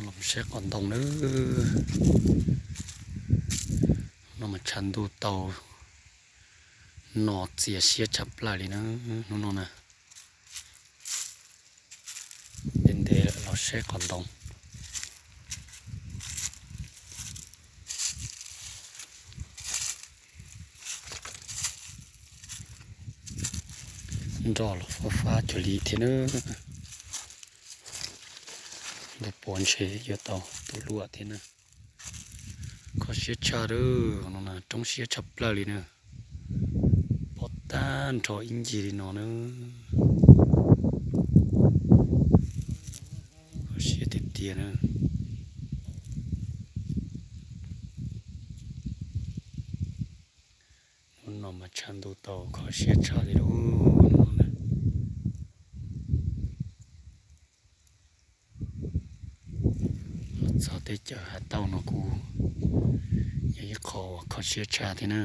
Los saib qos ntoo nawb. No mas tshav ntuj tau no txias siab tshaj plaws li na. Hnub no na, ntev ntev los saib qos ntoo. Nroj los fab fab cuag li thiab na. Ntuj puav ntshe yuav tau tu luaj thiab na. Kho siab tshaj lawm no na, roob siab tshaj plaws li na. Pom tag nrho ib ncig li no na. Kho siab tiag tiag na. Hnub no mas tshav ntuj tau kho siab tshaj li lauj. Los txog teb chaws Hav Tauj no kuj yog ib qho uas kho siab tshaj thiab na.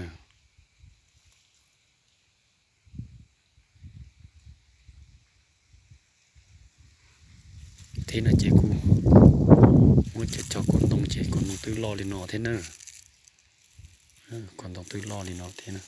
Teb no ces kuj muab cov cov kos ntoo ces kos ntoo twb loj li no thiab na. Kos ntoo twb loj li no thiab na.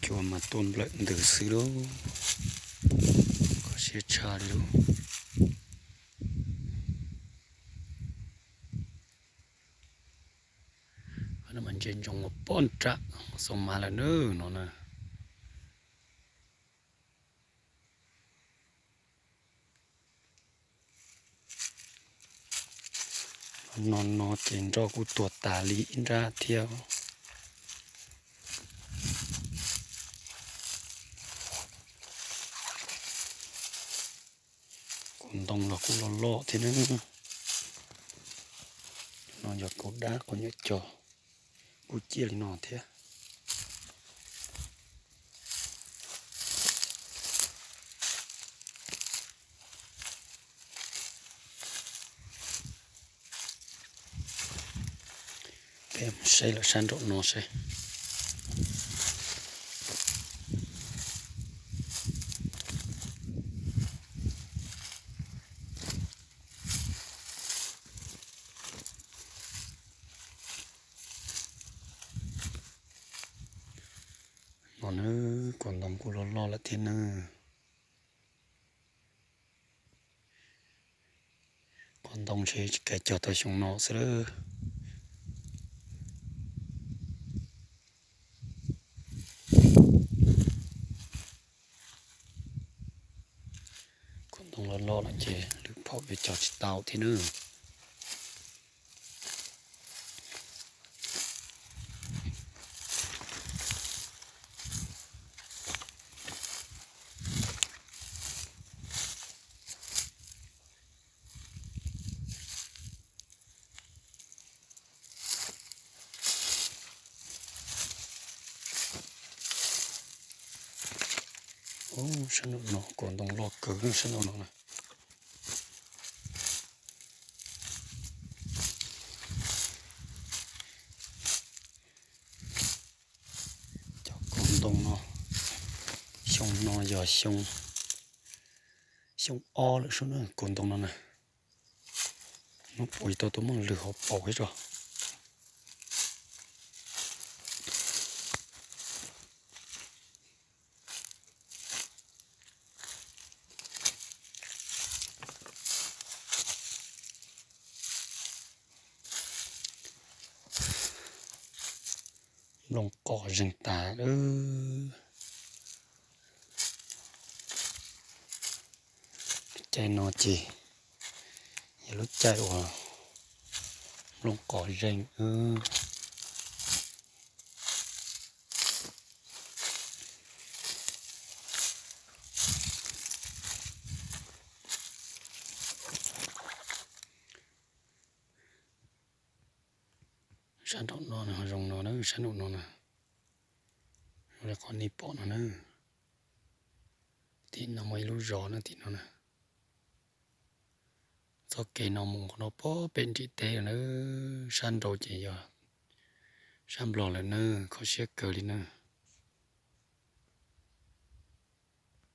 Cua mas tuaj nplawm ntws xwb lauj. Kho siab tshaj li lauj. No mas ntsia ntsoov mus poob nram Xoo Mas lawm nawb no na. No no ces nroj kuj tuag tas li ib nrab thiab. Kos ntoo los kuj loj loj thiab na. No yog kaum dab qhov nyuam cog kuj ciaj li no thiab. Peb mus saib lawm sab nraum no seb. No na, kos ntoo kuj loj loj lawm thiab na. Kos ntoo ntshe tsis kav cog tau xyoo no xwb lawm. Kos ntoo loj loj lawm ces lwm phaum yuav cog tsis tau thiab na. Ub, sab nraum no kos ntoo loj kawg sab nraum no na. Cov kos ntoo no, xyoo no yog xyoo, xyoo ob lawm sub na kos ntoo no na. Hnub puas tau tuaj muaj lwg hauv paus thiab tso. Nplooj qos zeeg tas lawm. Caij no ces yog lub caij uas nplooj qos zeeg. Sab nraum no na, zoo no na, sab nraum no na, zoo li qhov nej pom no na. Tim no muaj ib lub zos na, tim no na. Txoj kev no mus nkaus rau pem nrim teb lawm na, sab nraud ces yog sab Nplog lawm na, kho siab kawg li na.